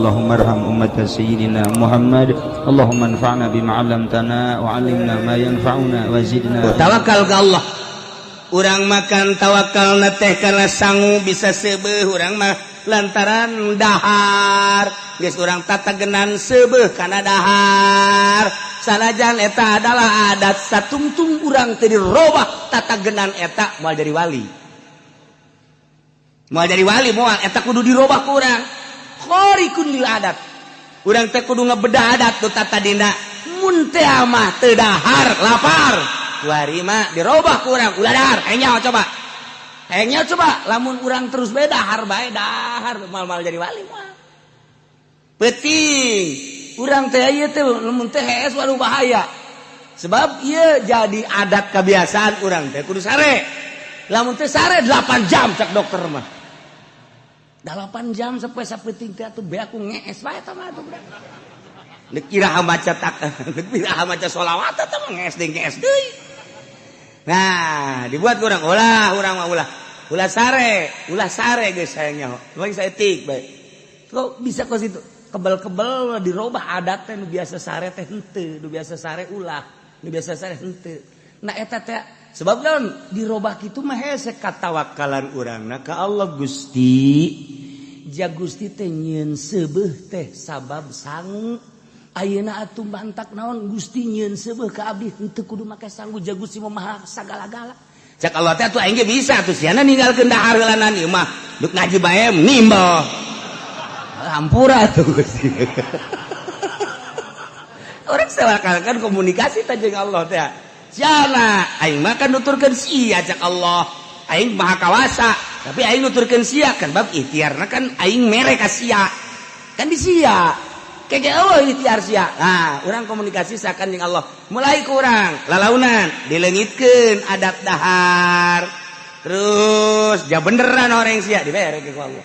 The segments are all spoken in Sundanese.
Allahumma arham ummata sayyidina Muhammad. Allahumma anfa'na bima 'allamtana wa 'allimna ma yanfa'una wa zidna. Tawakal ka Allah. Urang makan tawakal na teh karena sangu bisa seubeuh urang mah lantaran dahar. Geus urang tatagenan seubeuh kana dahar. Sanajan eta adalah adat satungtung urang teu dirobah tatagenan eta moal jadi wali. Moal jadi wali moal eta kudu dirobah ku urang. Khariqun lil adat. Urang teh kudu ngebedah adat nu tatadina. Mun teh mah teu dahar lapar. Kuari mah dirobah ku urang ulah dahar. Hayang nyaho coba. Hayang nyaho coba lamun urang terus bae dahar bae dahar moal-moal jadi wali moal. Peuting urang teh ieu teh lamun teh hees waduh bahaya. Sebab ieu jadi adat kebiasaan urang teh kudu sare. Lamun teh sare 8 jam cak dokter mah. 8 jam sampai sapeuting teh atuh beak ku ngees bae eta mah atuh budak. Deuk iraha maca tak, deuk iraha maca sholawat eta mah ngees deui ngees deui. Nah, dibuat urang ulah urang mah ulah. Ulah sare geus hayang nyaho. Paling saeutik bae. Kok bisa kos itu? Kebel-kebel dirobah adat teh nu biasa sare teh henteu, nu biasa sare ulah, nu biasa sare henteu. Nah eta teh sebab naon dirobah kitu mah hese katawakalan urangna ka Allah Gusti. Ja Gusti teh nyieun seubeuh teh sabab sangu. Ayeuna atuh mantak naon Gusti nyieun seubeuh ka abdi henteu kudu make sangu ja Gusti mah maha sagala-gala. Cak Allah teh atuh aing ge bisa atuh siana ninggalkeun dahar heulanan ieu mah deuk ngaji bae nimbel. Hampura tuh Gusti. Orang kan komunikasi ta jeung Allah teh. Siana aing mah kan nuturkeun sia cak Allah. Aing maha kawasa, tapi aing nuturkeun sia kan bab ikhtiarna kan aing mere ka sia. Kan di sia. Kege eueuh ikhtiar sia. Nah, urang komunikasi sakan jeung Allah. Mulai kurang lalaunan dileungitkeun adat dahar. Terus ja beneran orang sia dibere ku Allah.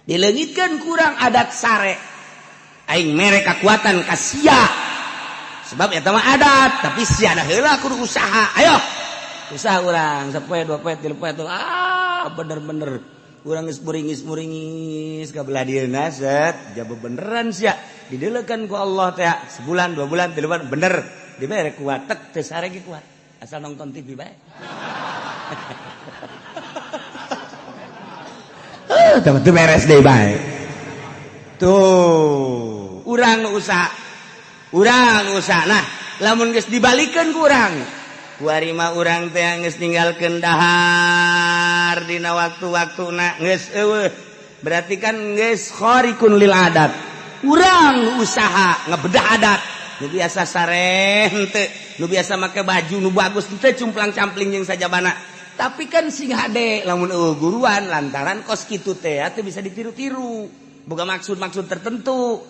Dileungitkeun kurang adat sare. Aing mere kakuatan ka sia. Sebab eta mah adat, tapi sia da heula kudu usaha. Ayo. Usaha urang sapoe dua poe tilu poe ah bener-bener urang geus muringis-muringis ka belah dieuna set ja bebeneran sia dideulekeun ku Allah teh sebulan dua bulan tilu bulan bener dibere kuat tek teu sare ge kuat asal nonton TV bae. Teu beres deui bae. Tuh, urang nu usaha. Urang nu usaha. Nah, lamun geus dibalikeun ku urang. Kuari mah urang teh geus ninggalkeun dahar dina waktu-waktuna geus eueuh. Berarti kan geus khariqun lil adat. Urang nu usaha ngebedah adat. Nu biasa sare henteu, nu biasa make baju nu bagus henteu cumplang-campling jeung sajabana. Tapi kan sing hade lamun eueuh guruan lantaran kos kitu teh teu bisa ditiru-tiru. Boga maksud-maksud tertentu.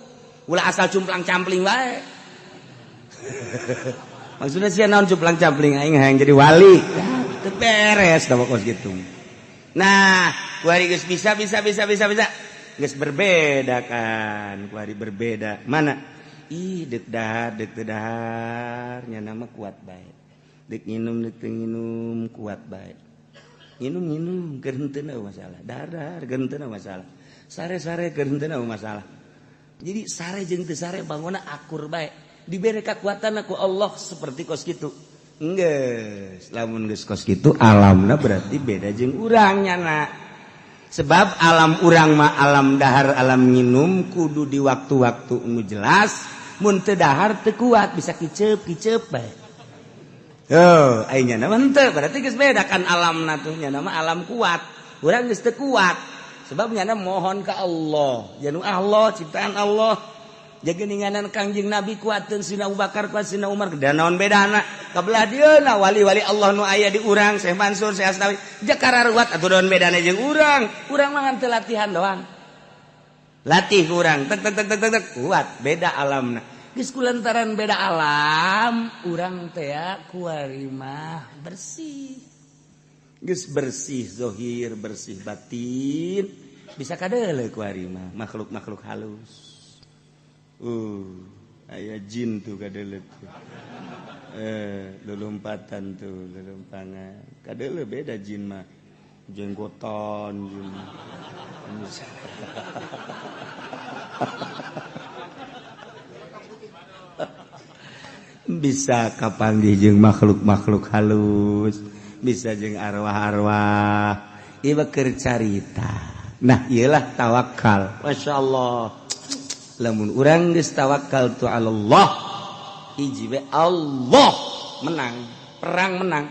Ulah asal cumplang-campling wae. Maksudnya sia naon cumplang-campling aing hayang jadi wali. Teu beres da kos kitu. Nah, kuari geus bisa bisa bisa bisa bisa. Geus berbeda kan, kuari berbeda. Mana? Ih, deuk dahar, deuk teu dahar, nya nama kuat bae. Dek nginum, dek nginum, kuat baik. Nginum-nginum, keur henteu masalah. Dahar-dahar, keur henteu masalah. Sare-sare, keur henteu masalah. Jadi sare jeung teu sare bangunna akur bae. Dibere kakuatan ku Allah seperti kos kitu. Geus, lamun geus kos kitu alamna berarti beda jeung urang nyana. Sebab alam urang mah alam dahar, alam nginum kudu di waktu-waktu nu jelas. Mun teu dahar teu kuat bisa kiceup-kiceup bae. Oh, aing nya mah henteu, berarti geus beda kan alamna tuh nya mah alam kuat. Urang geus teu kuat. Sebab nya mohon ka Allah, janu Allah ciptaan Allah. Jageninganan Kangjeng Nabi kuateun Sina Abu Bakar kuat Sina Umar dan naon bedana? Ka belah dieuna wali-wali Allah nu aya di urang Syekh Mansur, Syekh Asnawi, jakara ruwat atuh naon bedana jeung urang. Urang mah ngan teu latihan doang. Latih urang tek tek tek tek tek kuat, beda alamna. Geus kulantaran beda alam, urang teh kuari mah bersih. Geus bersih zahir, bersih batin, bisa kadeuleu kuari mah makhluk-makhluk halus. Aya jin tuh kadeuleu tuh. Lulumpatan tuh, lulumpangan. Kadeuleu beda jin mah. Jenggotan jin. Bisa kapanggih jeung makhluk-makhluk halus, bisa jeung arwah-arwah. Ieu keur carita. Nah, ieulah tawakal. Masyaallah. Lamun urang geus tawakal tu Allah, hiji we Allah menang, perang menang.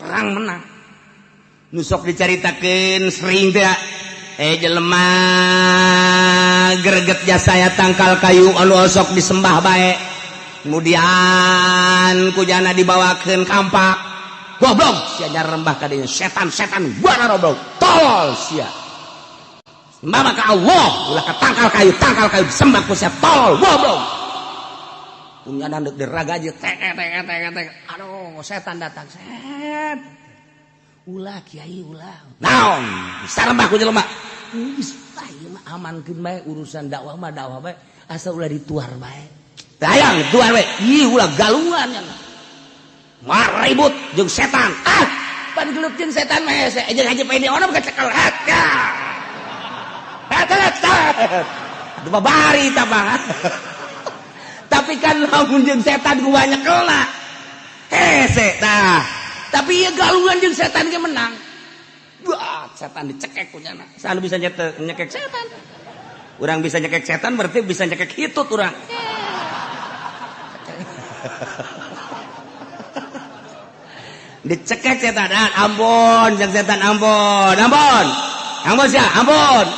Perang menang. Nu sok dicaritakeun sering teh jelema greget jasa ya tangkal kayu anu osok disembah bae. Kemudian kujana dibawakeun kampak. Goblok sia nyarembah ka dinya setan-setan buana goblok. Tolol sia. Sembah ka Allah, ulah ka tangkal kayu disembah ku sia tolol goblok. Punya deuk diragaji tek tek tek tek. Aduh, setan datang. Set. Ulah kiai ulah. Naon? Sarembah ku jelema. Geus ieu mah amankeun bae urusan dakwah mah dakwah bae asal ulah dituar bae. Hayang tuar we. Ih ulah galungan nya. Maribut jeung setan. Ah, pan gelut jeung setan mah hese. Jeung Haji Pendi ono kecekel. Hat. Hat hat. Aduh babari tah mah. Tapi kan lamun jeung setan ku banyak nyekelna. Hese tah. Tapi ieu galungan jeung setan ge menang. Wah, setan dicekek ku nyana. Sanu bisa nyekek setan. Urang bisa nyekek setan berarti bisa nyekek hitut urang. Dicekek setan, ampun, jeung setan ampun, ampun. Ampun sia, ampun.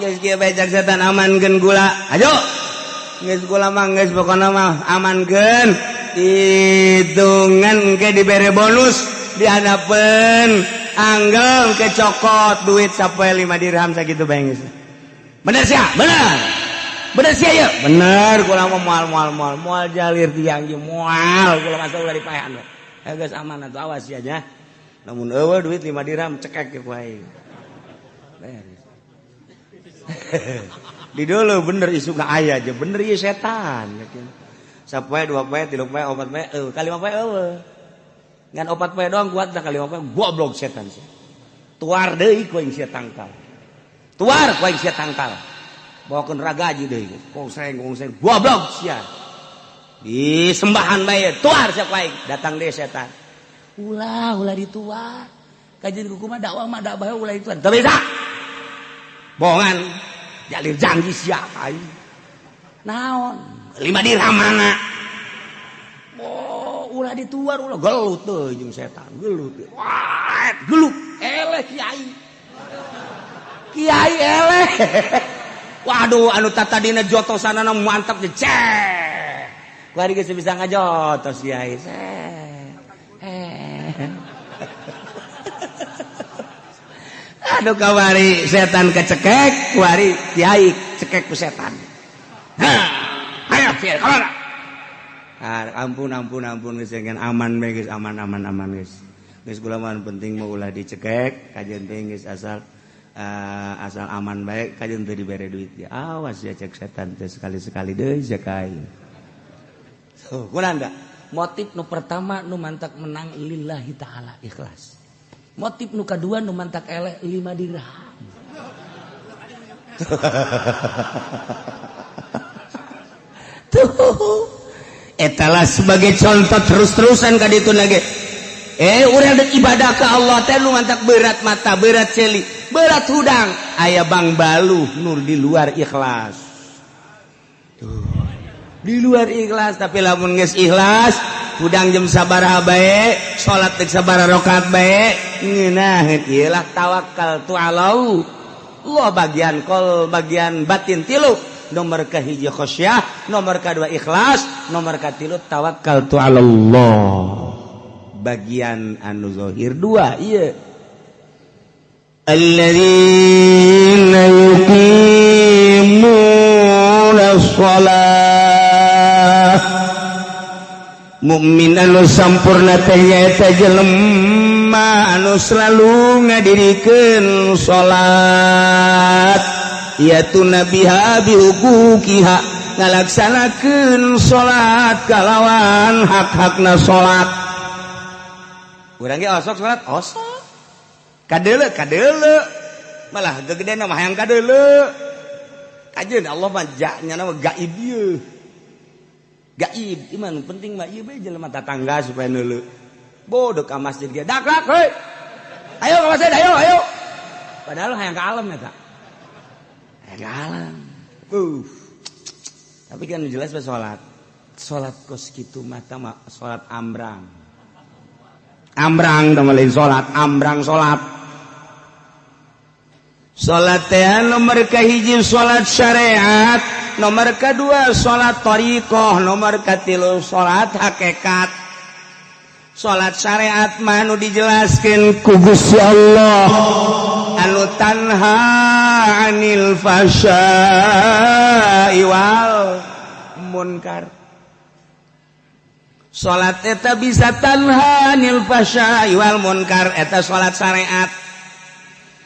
Geus kieu bae jeung setan amankeun gula. Ayo. Geus gula mah geus pokona mah amankeun. Hitungan ke dibere bonus dihanapeun anggel kecokot duit sampai 5 dirham sakitu bae geus. Bener sia? Bener. Bener sia ye? Bener kula mah moal moal moal moal jalir tiang ge moal kula masa ulah dipaehan we. Geus aman atuh awas sia nya. Lamun eueuh duit 5 dirham cekek ku aing. Beres. Di dulu bener isu ka aya aja bener ieu setan. Sapoe 2 poe 3 poe 4 poe eueuh ka 5 poe eueuh. Ngan 4 poe doang kuat dah ka 5 poe goblok setan sia. Tuar deui ku aing sia tangkal. Tuar ku aing sia tangkal. Bawakeun ragaji deui kongseng kongseng goblok sia. Disembahan bae tuar sia ku aing datang deui setan. Ulah ulah dituar. Kajian kumaha dakwah mah dakwah ulah dituar. Teu bisa. Bohongan jalir janji sia aing. Naon? 5 dirham mana? Oh, ulah dituar ulah gelut teuing jeung setan, gelut. Wah, gelut. Eleh kiai. Kiai eleh. Waduh, anu tatadina jotosanana mantap je. Cek. Kuari geus bisa ngajotos kiai. Aduh kawari setan kecekek, kuari kiai cekek ku setan. Hah. Ayo fier kalau ampun ampun ampun geus aman bae geus aman aman aman geus. Geus kula mah penting mah ulah dicekek, kajeun teh geus asal asal aman bae kajeun teu dibere duit ya. Awas ya cek setan teh sekali-sekali deui cek aing. So, kunaon da? Motif nu pertama nu mantak menang lillahi ta'ala ikhlas. Motif nu kadua nu mantak eleh 5 dirham. Tuh. Etalah sebagai contoh terus-terusan ka ditu lagi. Urang deuk ibadah ka Allah teh nu mantak berat mata, berat celi, berat hudang. Aya bang baluh nur di luar ikhlas. Tuh. Di luar ikhlas tapi lamun geus ikhlas, hudang jam sabaraha bae, salat deuk sabaraha rakaat bae, ngeunaheun ieu lah tawakal tu Allah. Allah bagian kol, bagian batin tilu. Nomor kahiji khasyah, nomor kedua ikhlas, nomor katilu tawakal tu Allah. Bagian anu zahir dua ieu. Alladzina yuqimuna shalah. Mukmin anu sampurna teh nyaeta jelema anu selalu ngadirikeun salat. Yaitu nabiha bihuquqiha ngalaksanakeun salat kalawan hak-hakna salat. Urang ge osok salat osok. Kadeuleu kadeuleu. Malah gegedeuna mah hayang kadeuleu. Kajeun Allah mah nya nama gaib ieu. Gaib iman penting mah ieu bae jelema tatangga supaya neuleu. Bodoh ka masjid ge dak dak heuy. Ayo ka masjid ayo ayo. Padahal hayang ka alam eta. Hayang ka alam. Tapi kan jelas bae salat. Salat kos kitu mah mah salat ambrang. Ambrang teh lain salat, ambrang salat. Salat teh nomor kahiji salat syariat, nomor kedua salat thariqah, nomor katilu salat hakikat. Salat syariat mah nu dijelaskeun ku Gusti Allah anu tanha anil fahsya'i wal munkar. Salat eta bisa tanha anil fahsya'i wal munkar, eta salat syariat.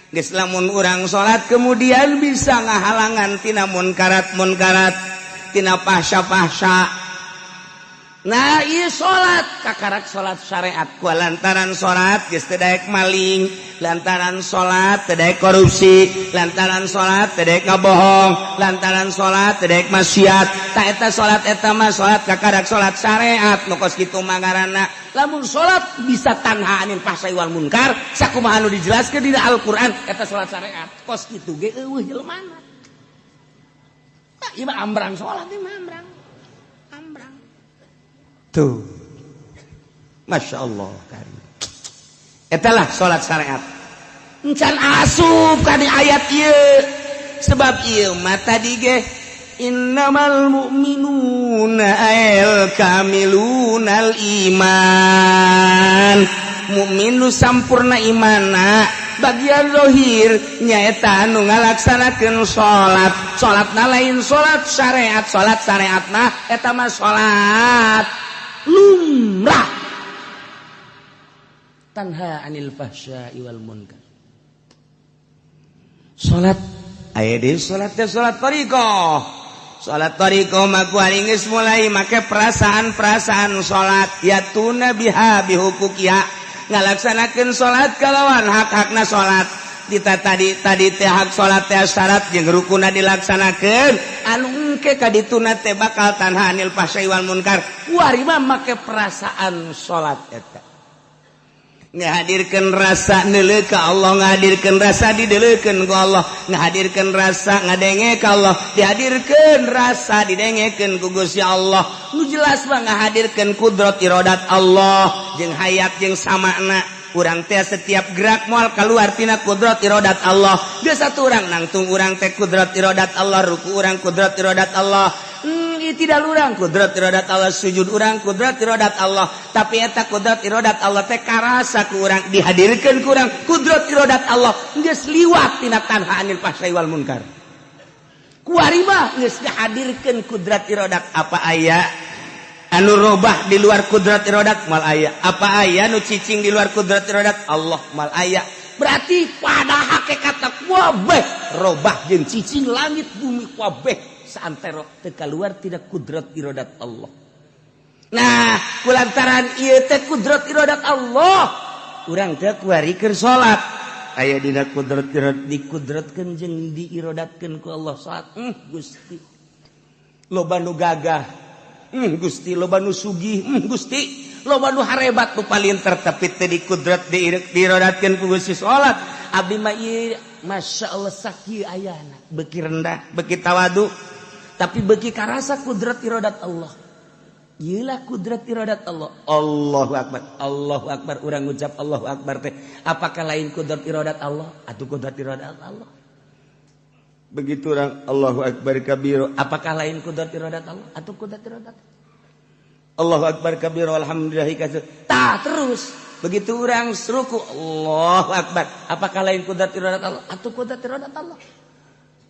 Geus lamun urang salat kemudian bisa ngahalangan tina munkarat-munkarat, tina fahsya-fahsya. Nah, ieu salat kakarak salat syariat ku lantaran salat geus teu daek maling, lantaran salat teu daek korupsi, lantaran salat teu daek ngabohong, lantaran salat teu daek maksiat. Tah eta salat eta mah salat kakarak salat syariat nu kos kitu mah ngaranna. Lamun salat bisa tanha anil fahsya'i wal munkar, sakumaha anu dijelaskeun dina Al-Qur'an eta salat syariat. Kos kitu ge eueuh jelemana. Tah ieu mah ambrang salat ieu mah ambrang. Ambrang. Tuh. Masya Allah karim. Etalah salat syariat. Encan asup ka di ayat ieu. Sebab ieu mah tadi ge innamal mu'minuna al kamilunal iman. Mukmin nu sampurna imana bagian zahir nyaeta anu ngalaksanakeun salat. Salatna lain salat syariat, salat syariatna eta mah salat lumrah. Tanha anil fahsya'i wal munkar. Salat aya deui salat teh salat thariqah. Salat thariqah mah ku ari geus mulai make perasaan-perasaan salat yatuna biha bihuquqiha, ngalaksanakeun salat kalawan hak-hakna salat. Dita tadi teh hak salat teh syarat jeung rukunna dilaksanakeun, anu engke ka dituna teh bakal tanha anil fahsya'i wal munkar. Kuari mah make perasaan salat eta. Ngahadirkeun rasa neuleuh ka Allah, ngahadirkeun rasa dideleukeun ku Allah, ngahadirkeun rasa ngadenge ka Allah, dihadirkeun rasa didengekeun ku Gusti Allah. Nu jelas mah ngahadirkeun kudrat iradat Allah jeung hayat jeung samakna. Urang teh setiap gerak moal keluar tina kudrat iradat Allah. Geus satu urang nangtung urang teh kudrat iradat Allah, ruku urang kudrat iradat Allah. Tidak urang kudrat iradat Allah, sujud urang kudrat iradat Allah. Tapi eta kudrat iradat Allah teh karasa ku urang, dihadirkeun ku urang kudrat iradat Allah. Geus liwat tina tanha anil fahsya'i wal munkar. Kuari mah geus dihadirkeun kudrat iradat. Apa aya anu robah di luar kudrat iradat? Mal aya. Apa aya nu cicing di luar kudrat iradat? Allah mal aya. Berarti pada hakikatna kabeh robah jeung cicing langit bumi kabeh saantero teu kaluar tidak kudrat iradat Allah. Nah, kulantaran ieu teh kudrat iradat Allah, urang teh kuari keur salat. Aya dina kudrat iradat dikudratkeun jeung diiradatkeun ku Allah salat. Gusti. Loba nu gagah. Gusti, loba nu sugih. Gusti, loba nu harebat nu palinter tapi teu dikudrat diiradatkeun ku Gusti salat. Abdi mah ieu Masya Allah sakieu ayana, beuki rendah, beuki tawadu, tapi beuki karasa kudrat iradat Allah. Ieulah kudrat iradat Allah. Allahu akbar, Allahu akbar. Urang ngucap Allahu akbar teh, apakah lain kudrat iradat Allah? Atuh kudrat iradat Allah. Begitu orang Allahu akbar kabiro, apakah lain kudrat iradat Allah? Atuh kudrat iradat. Allahu akbar kabiro, alhamdulillahi katsir. Tah terus. Begitu orang ruku Allahu akbar, apakah lain kudrat iradat Allah? Atuh kudrat iradat Allah.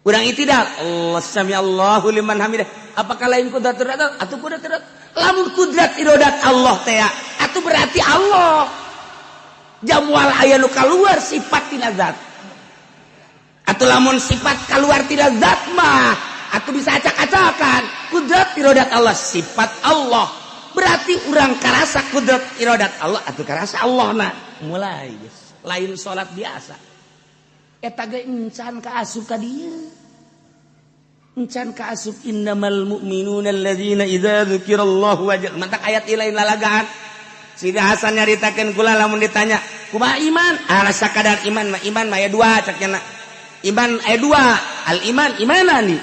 Urang itidal, Allah sami Allahu liman hamidah, apakah lain kudrat iradat Allah? Atuh kudrat iradat. Lamun kudrat iradat Allah teh, atuh berarti Allah. Jamual aya nu kaluar sifat tina zat. Atuh lamun sifat kaluar tina zat mah, atuh bisa acak-acakan. Kudrat iradat Allah sifat Allah. Berarti urang karasa kudrat iradat Allah atuh karasa Allah na. Mulai guys, lain salat biasa. Eta ge encan ka asup ka dieu. Encan kaasup innamal mu'minuna alladzina idza dzukirallahu wajal. Mantak ayat lain lalagaan. Sida Hasan nyaritakeun kula lamun ditanya, kumaha iman? Ah sakadar iman mah iman mah aya dua cak nya. Iman aya dua, al iman imanani.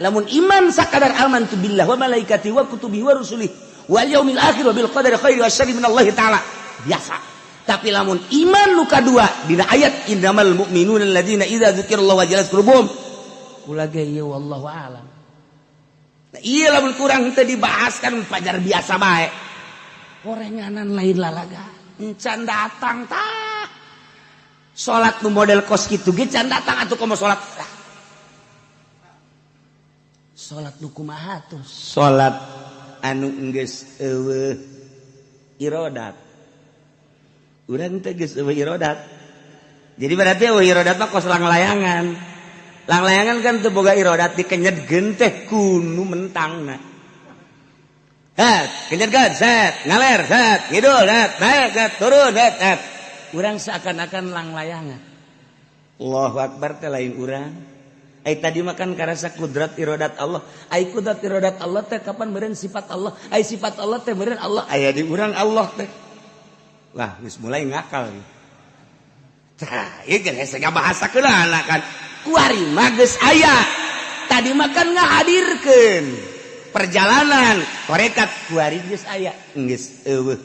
Lamun iman sakadar amantu billah wa malaikati wa kutubihi wa rusulihi wal yaumil akhir wa bil qadari khairi wa syarri minallahi ta'ala. Biasa. Tapi lamun iman nu kadua dina ayat innamal mu'minuna alladzina idza dzukirallahu wajilat qulubuhum. Kula ge ieu wallahu a'lam. Nah, ieu lamun kurang teu dibahas kan pajar biasa bae. Orenganan lain lalaga. Encan datang tah. Salat nu model kos kitu ge can datang atuh komo salat. Salat nu kumaha tuh? Salat anu geus eueuh irodat. Urang teh geus eueuh irodat. Jadi berarti eueuh irodat mah kos langlayangan. Langlayangan kan teu boga irodat dikenyedkeun teh kunu mentangna. Het, kenyedkeun set, ngaler set, ngidul set, naik set, turun set, set. Urang seakan-akan langlayangan. Allahu akbar teh lain urang. Ai tadi makan karasa kudrat irodat Allah. Ai kudrat irodat Allah teh kapan meureun sifat Allah. Ai sifat Allah teh meureun Allah. Aya di urang Allah teh. Wah, geus mulai ngakal. Tah, ieu geus hese ngabahasakeun kan. Kuari mah geus aya. Tadi makan ngahadirkeun perjalanan tarekat kuari geus aya. Geus eueuh.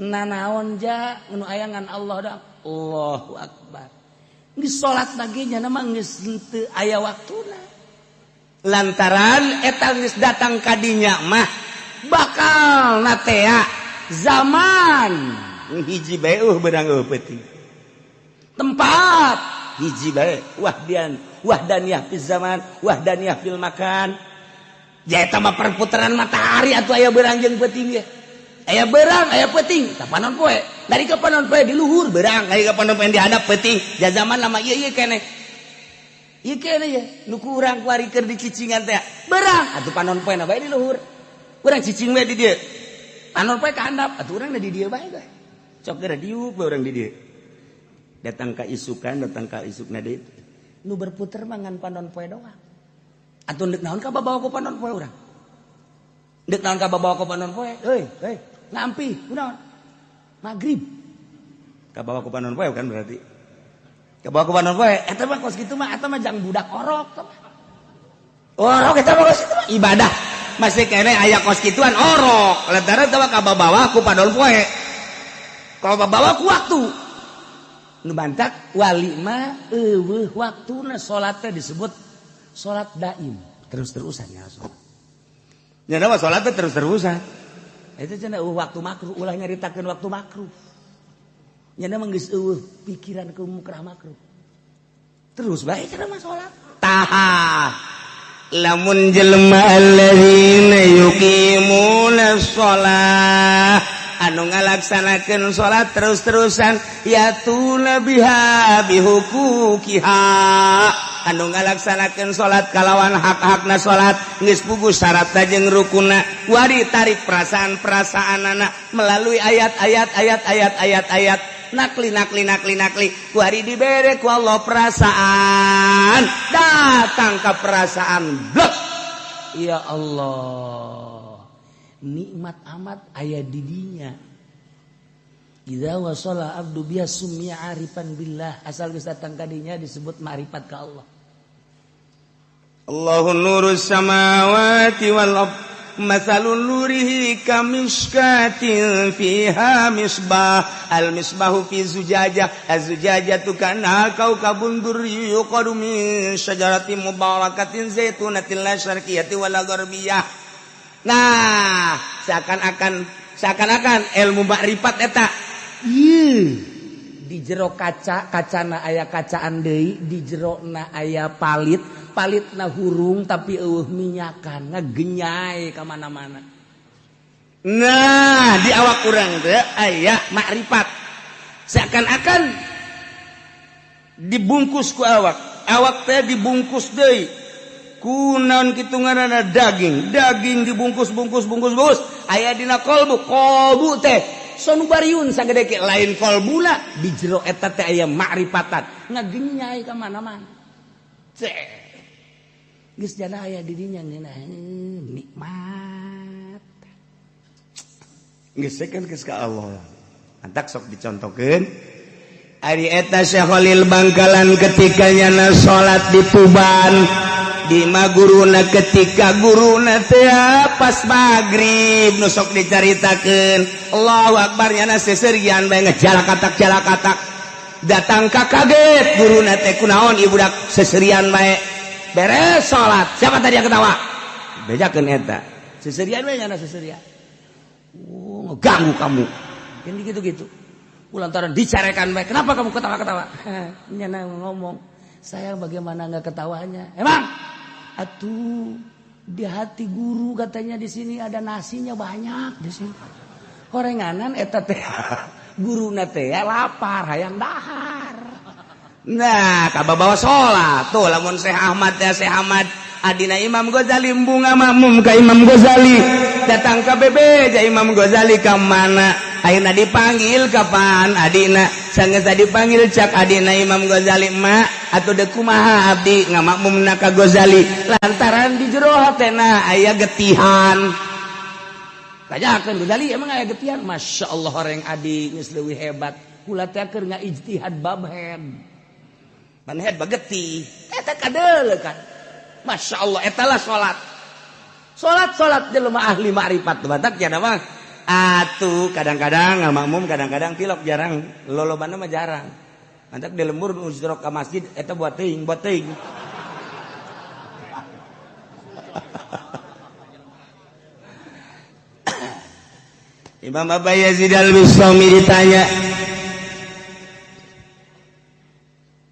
Nanaon ja nu aya ngan Allah dah. Allahu akbar. Geus salat lagi nya mah geus henteu aya waktuna. Lantaran eta geus datang ka dinya mah bakal natea zaman hiji bae beurang eueuh peuting. Tempat hiji bae wahdian wahdaniyah fil zaman wahdaniyah fil makan. Ja eta mah perputaran matahari atuh aya beurang jeung peuting ge. Aya beurang aya peuting tah panon poe. Dari ka panon poe di luhur beurang, dari ka panon poe di handap peuting. Ja zaman lama ieu ieu keneh. Ieu keneh ye nu ku urang kuari keur dicicingan teh. Beurang atuh panon poe na bae di luhur. Urang cicing we di dieu. Panon poe ka handap atuh urang di dieu bae bae. Sok geura diuk bae urang di dieu. Datang ka isukan, datang ka isukna deui. Nu berputer mah ngan panon poe doang. Atuh deuk naon ka babawa ku panon poe urang? Deuk naon ka babawa ku panon poe? Euy, euy, ngampi, kunaon? Magrib. Kabawa ku panon poe kan berarti. Kabawa ku panon poe, eta mah kos kitu mah eta mah jang budak orok. Orok eta mah kos kitu mah ibadah. Masih keneh aya kos kituan orok. Lantaran eta mah kabawa ku panon poe. Kabawa ku waktu. Nu bantak wali mah eueuh waktuna salat teh disebut salat daim, terus-terusan ya salat. Nya mah salat teh terus-terusan. Eta cenah eueuh waktu makruh, ulah nyaritakeun waktu makruh. Nya mah geus eueuh pikiran ke mukrah makruh. Terus bae cenah mah salat. Tah. Lamun jelema alladzina yuqimuna shalah anu ngalaksanakeun salat terus-terusan yatuna biha bihuquqiha anu ngalaksanakeun salat kalawan hak-hakna salat geus puguh syaratna jeung rukunna wari tarik perasaan-perasaanana melalui ayat-ayat ayat-ayat ayat-ayat nakli nakli nakli nakli kuari dibere ku Allah perasaan datang ke perasaan blok ya Allah nikmat amat aya didinya. Idza wasala abdu biha summiya arifan billah asal geus datang ka dinya disebut ma'rifat ka Allah. Allahu nurus samawati wal ard masalun nurihi kamishkatin fiha misbah al misbahu fi zujajah az-zujajatu kana kaukabun durri yuqadu min syajaratin mubarakatin zaitunatin la syarqiyatin wala gharbiyah. Nah, seakan-akan ilmu makrifat eta. Ieu di jero kaca, kacana aya kacaan deui, di jerona aya palit, palitna hurung tapi eueuh minyakan, ngagenyai ka mana-mana. Nah, di awak urang teh aya makrifat. Seakan-akan dibungkus ku awak, awak teh dibungkus deui. Kunaon kitu ngaranna daging, daging dibungkus-bungkus bungkus-bungkus aya dina kolbu, kolbu teh sonubariun sagede ke lain kolbuna di jero eta teh aya makrifatan ngagenyai ka mana-mana. Geus jana aya di dinya ngeunah nikmat. Geus kan geus ka Allah. Antak sok dicontohkeun. Ari eta Syekh Khalil Bangkalan ketika nyana salat di Tuban di ma guruna ketika guruna teh pas magrib nu sok dicaritakeun Allahu Akbar nyana seserian bae ngejalakatak-jalakatak datang ka kaget guruna teh kunaon ieu budak seserian bae beres salat siapa tadi yang ketawa bejakeun eta seserian bae nyana seserian oh ngeganggu kamu kan gitu-gitu lantaran dicarekan bae kenapa kamu ketawa-ketawa nyana ngomong saya bagaimana nggak ketawanya emang atuh di hati guru katanya di sini ada nasinya banyak di sini horenganan eta teh guruna teh lapar hayang dahar. Nah kababawa salat tuh lamun Syekh Ahmad teh Syekh Ahmad adina Imam Ghazali bunga makmum ka Imam Ghazali datang ka bebeja Imam Ghazali ka mana ayeuna dipanggil kapan adina sanggeus dipanggil cak adina Imam Ghazali ma atuh deuk kumaha abdi ngamakmumna ka Ghazali lantaran di jero hatena aya getihan tanyakeun Ghazali emang aya getihan Masya Allah horeng adi geus leuwih hebat kula teh keur ngaijtihad bab head ban head bagetih eta kadeuleu kan Masya Allah eta lah salat salat salat jelema ahli ma'rifat batak nya mah atuh kadang-kadang ngamakmum kadang-kadang tilok jarang lolobana mah jarang mantak di lembur nu jerok ka masjid eta buat teuing buat teuing Imam Abu Yazid Al-Bustami ditanya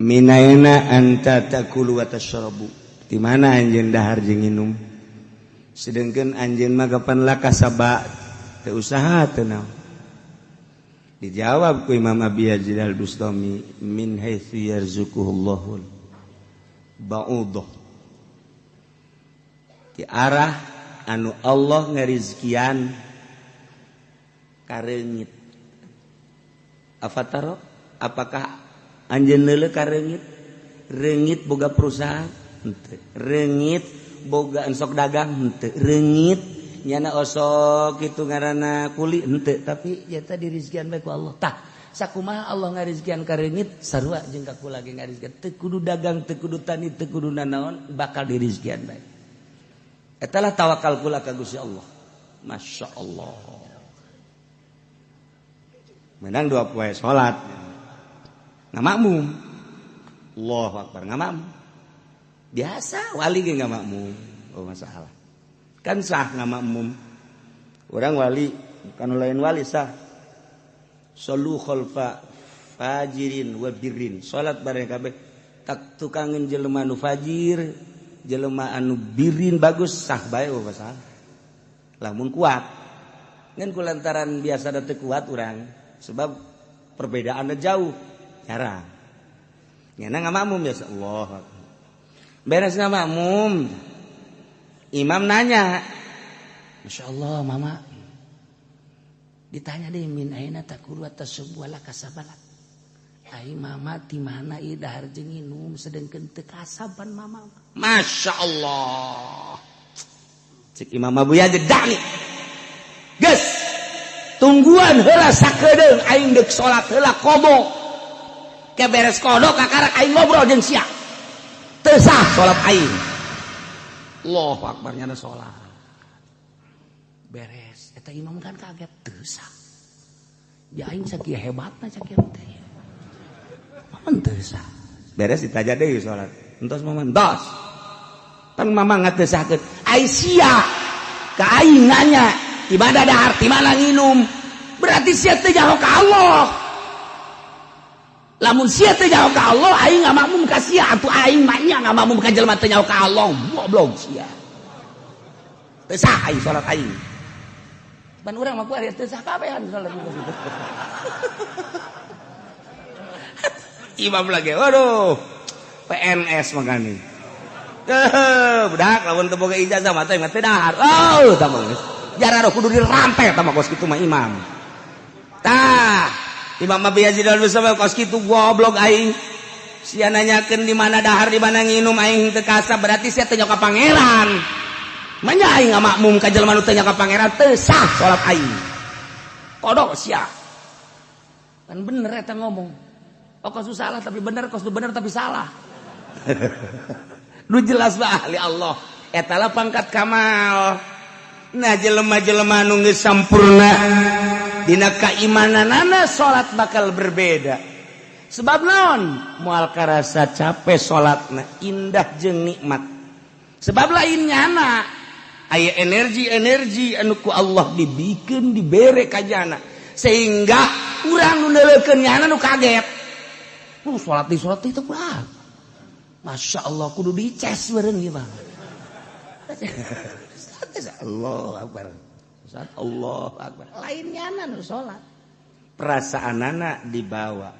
minaina anta takulu wa tashrabu di mana anjeun dahar jeung nginum sedengkeun anjeun mah kapan lakasaba teu usaha teu naon dijawab ku Imam Abi Yazid Al-Bustami min haitsu yarzuquhullahu ba'udah di arah anu Allah ngarizkian kareungit afataro apakah anjeun leuleuh kareungit reungit boga perusahaan henteu reungit boga ensok dagang henteu reungit nyana osok kitu ngaranna kuli henteu tapi eta dirizkian bae ku Allah tah sakumaha Allah ngarizkian ka reungit sarua jeung ka kula ge ngarizkian teu kudu dagang teu kudu tani teu kudu nanaon bakal dirizkian bae eta lah tawakal kula ka Gusti Allah Masya Allah menang dua poe salat ngamakmum Allahu Akbar ngamakmum biasa wali ge ngamakmum oh masalah kan sah ngamakmum orang wali bukan lain wali sah solu khalfa fajirin wa birrin salat bareng kabeh tak tukangin jelema nu fajir jelema anu birin bagus sah bae oh masalah lamun kuat ngan kulantaran biasa da teu kuat urang sebab perbedaannya jauh jarang nyana ngamakmum biasa Allah beres ngamakmum imam nanya Masya Allah mama ditanya deh min aina takulu atas sebuah lakasabalak ai mama di mana ieu dahar jeung nginum sedengkeun teu kasaban mama Masya Allah cek Imam Abu Yazid dani geus tungguan heula sakedeung aing deuk salat heula qada ke beres qada kakarak aing ngobrol jeung sia teu sah salat aing Allahu Akbar nyana salat beres eta imam kan kaget teu sah ya aing sakieu hebatna sakieu teh maman teu sah beres ditaja deui salat entos mama entos pan mama ngatesahkeun ai sia ka aing nanya di mana dahar di mana nginum berarti sia teu nyaho ka Allah lamun sia teu nyaho ka Allah aing ngamakmum ka sia atuh aing mah nya ngamakmum ka jelema teu nyaho ka Allah goblok sia teu sah aing salat aing pan urang mah kuari teu sah kabehan salat gitu. Imam lagi waduh PNS makane budak lamun teu boga ijazah mah teh teu dahar oh tah mah jarang kudu dirantai tah mah kos kitu mah imam tah Imam Abi Yazid Al-Bustami kos kitu goblok aing Sia nanyakeun di mana dahar, di mana nginum, aing teu kasab, berarti sia teu ka pangeran. Manya aing ngamakmum ka jelema nu teu ka pangeran, teu sah salat aing. Kodok sia. Kan bener eta ngomong. Oh kos salah tapi bener, kos bener tapi salah. Nu jelas mah ahli Allah. Eta lah pangkat kamal. Nah jelema-jelema nu geus sampurna dina kaimananana salat bakal berbeda. Sebab naon? Moal karasa capek salatna, indah jeung nikmat. Sebab lain nyana aya energi-energi anu ku Allah dibikeun dibere ka jana sehingga urang nu neuleukeun nyana nu kaget. Salat di salat itu kurang. Masya Allah kudu dices bareng ieu mah. Allah Akbar. Saat Allah Akbar. Lain nyana nu salat. Perasaanana dibawa.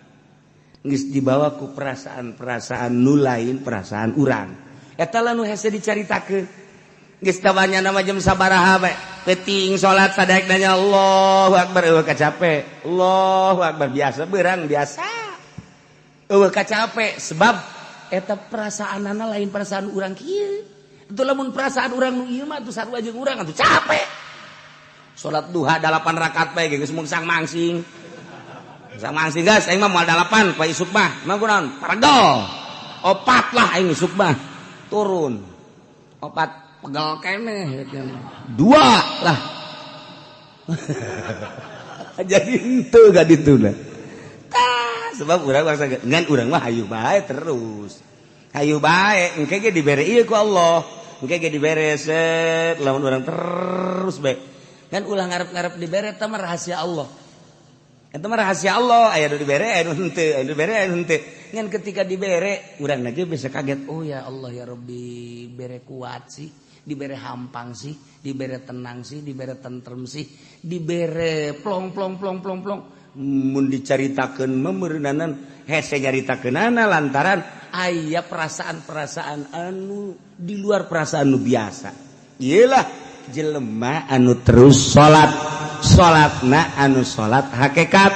Geus dibawa ku perasaan-perasaan nu lain perasaan urang. Eta lah nu hese dicaritakeun. Geus tawanya nama jam sabaraha bae. Peuting salat sadaek nanya Allahu Akbar eueuh kacape. Allahu Akbar biasa beurang biasa. Eueuh kacape sebab eta perasaanana lain perasaan urang kieu. Itu lamun perasaan urang nu ieu mah atuh sarua jeung urang atuh capek. Salat duha 8 rakaat bae geus mungsang mangsing. Mungsang mangsing guys, aing mah moal 8 poe isuk mah. Mah kunaon? Paregel. Opat lah aing isuk mah. Turun. Opat pegel keneh 2 lah. Jadi henteu ga dituna. Tah, sebab urang bangsa ngan urang mah hayu bae terus. Hayu bae engke ge dibere ieu ku Allah. Engke ge dibere set lamun urang terus bae. Kan ulah ngarep-ngarep dibere eta mah rahasia Allah. Eta mah rahasia Allah, aya nu dibere aya nu henteu, aya nu dibere aya nu henteu. Ngan ketika dibere urang lagi bisa kaget, oh ya Allah ya Rabbi, bere kuat sih, dibere hampang sih, dibere tenang sih, dibere tentrem sih, dibere plong plong plong plong plong. Mun dicaritakeun mah meureunanan hese nyaritakeunana lantaran aya perasaan-perasaan anu di luar perasaan nu biasa. Iyalah jelema anu terus salat, salatna anu salat hakikat,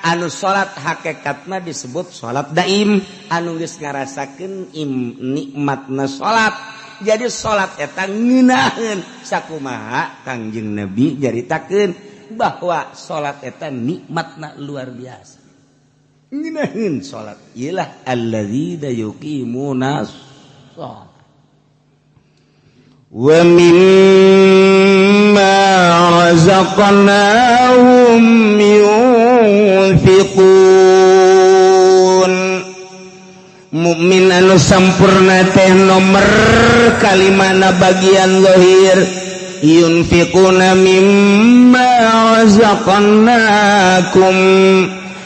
anu salat hakikatna disebut salat daim, anu geus ngarasakeun nikmatna salat. Jadi salat eta ngeunaheun sakumaha Kangjeng Nabi nyaritakeun bahwa salat eta nikmatna luar biasa. Ngeunaheun salat iyalah alladzina yuqimuna shalah wa mimma razaqnahum yunfiqun. Mukmin anu sampurna teh nomor kalimana bagian zahir yunfiquna mimma razaqnakum,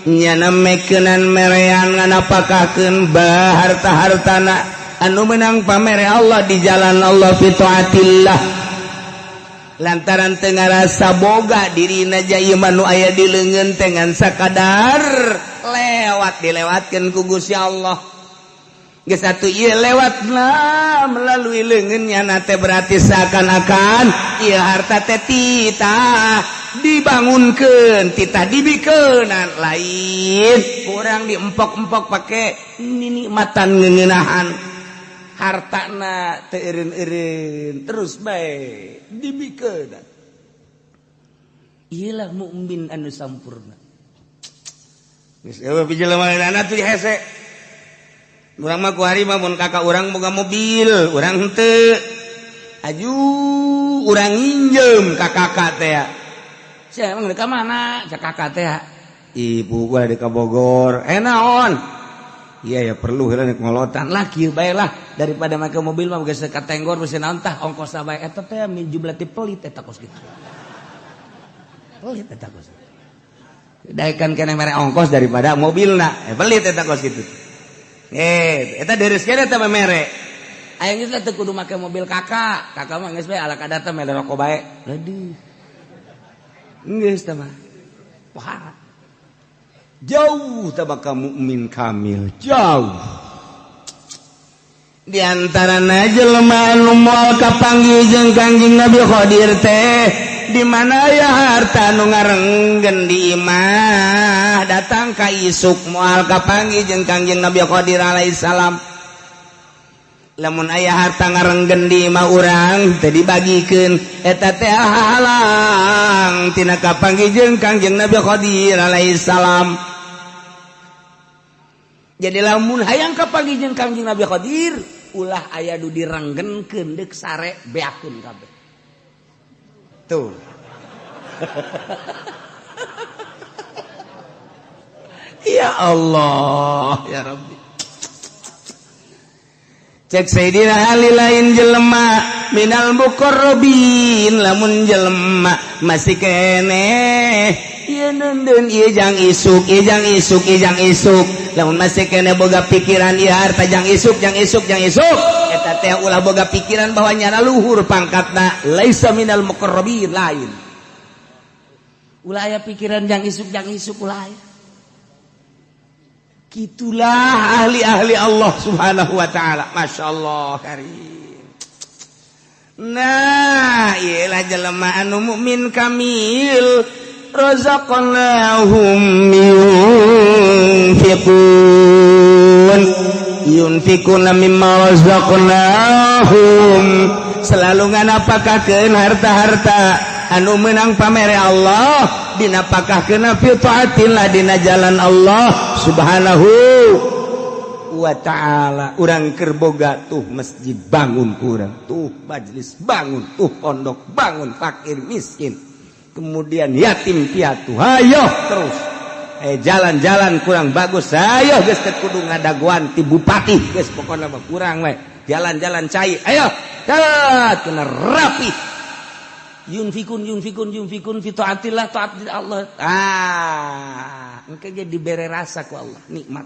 nyana mekeunan merean nganapakakeun harta-hartana anu menang pamere Allah di jalan Allah fi taatillah. Lantaran teu ngarasa boga dirina ja ieu mah nu aya di leungeun teh ngan sakadar lewat dilewatkeun ku Gusti Allah. Geus atuh ieu lewatna melalui leungeunnya na teh berarti seakan-akan ieu harta teh titah dibangunkeun, titah dibikeunan, lain kurang diempok-empok pake nikmatan ngeuneunahan. Hartana teu eureun-eureun terus bae dibikeun. Iyalah mukmin anu sampurna. Geus eueuh pijelema tuh hese. Urang mah ku hari mah mun kakak urang boga mobil, urang henteu. Aju urang nginjem ka kakak teh. Sia emang deuk ka mana? Cak kakak teh. Ibu gua di ka Bogor. Eh naon? Iya ya perlu heula ngolotan lah kieu bae lah daripada make mobil mah geus katenggor geus naon tah ongkosna bae eta teh min jumlah ti pelit eta kos kitu. Pelit eta kos. Daekan keneh mere ongkos daripada mobilna. Pelit eta kos kitu. Eta deres keneh eta mere. Aing geus teu kudu make mobil kakak. Kakak mah geus bae ala kadar teh mere rokok bae. Aduh. Geus teh mah. Pohara. Jauh tabaka mukmin kamil, jauh. Di antarana jelema anu moal kapanggih jeung Kangjeng Nabi Khadir teh Di mana ya harta nu ngarenggen di imah datang ka isuk moal kapanggih jeung Kangjeng Nabi Qadir alaihi salam. Lamun aya harta ngarenggen di imah urang teu dibagikeun eta teh halang tina kapanggih jeung Kangjeng Nabi Qadir alaihi salam. Jadi lamun hayang kapanggih jeung Kangjeng Nabi Qadir ulah aya nu direnggenkeun deuk sare beakeun kabeh. Tuh. Ya Allah, ya Rabbi. Cek Sayyidina Ali lain jelema minal muqarrabin lamun jelema masih keneh ieu neundeun ieu jang isuk, ieu jang isuk, ieu jang isuk. Lamun masih keneh boga pikiran ieu harta jang isuk, jang isuk, jang isuk. Eta teh ulah boga pikiran bahwa nyana luhur pangkatna, laisa minal muqarrabin lain. Ulah aya pikiran jang isuk ulah aya. Kitulah ahli-ahli Allah Subhanahu wa taala. Masya Allah karim. Nah, iyalah jelema anu mukmin kamil razaqnahum yunfiqun yunfiquna mimma razaqnahum. Selalu nganapakakeun harta-harta anu menang pamere Allah dinapakahkeun fi taatillah dina jalan Allah Subhanahu wa ta'ala. Urang keur boga tuh masjid bangun kurang, tuh majelis bangun, tuh pondok bangun, fakir miskin, kemudian yatim piatu, ayo terus jalan-jalan kurang bagus, ayo geus teu kudu ngadaguan ti bupati, geus pokona mah kurang we, jalan-jalan cai, ayo kena rapi. Yunfikun yunfikun yunfikun fi taatillah taat Allah. Ah, engke ge dibere rasa ku Allah nikmat.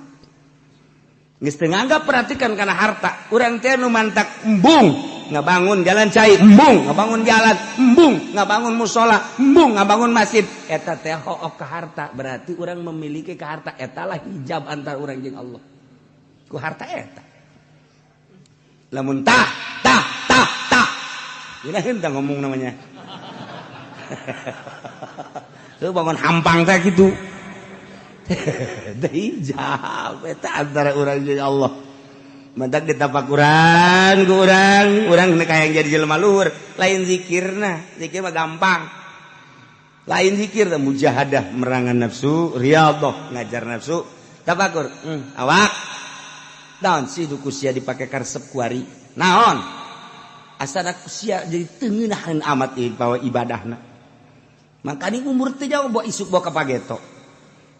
Geus teu nganggap perhatikan kana harta. Urang teh nu mantak embung ngabangun jalan cai, embung ngabangun jalan, embung ngabangun musola, embung ngabangun masjid. Eta teh hook ka harta, berarti urang memiliki ka harta. Eta lah hijab antara urang jeung Allah. Ku harta eta. Lamun tah tah tah tah. Ini henteu ngomong namanya. Tuh bangun hampang teh gitu. Hijab eta antara urang jeung Allah. Mantak ditapakuran ku urang, urang hayang jadi jelema luhur, lain zikirna, zikir mah gampang. Lain zikir teh mujahadah merangan nafsu, riyadhah ngajar nafsu, tafakur. Awak. Naon sih du ku sia dipake karesep kuari? Naon? Asana ku sia jadi teu ngeunaheun amat ieu bawa ibadahna. Makanya umur teh jauh bawa isuk bawa ka pageto.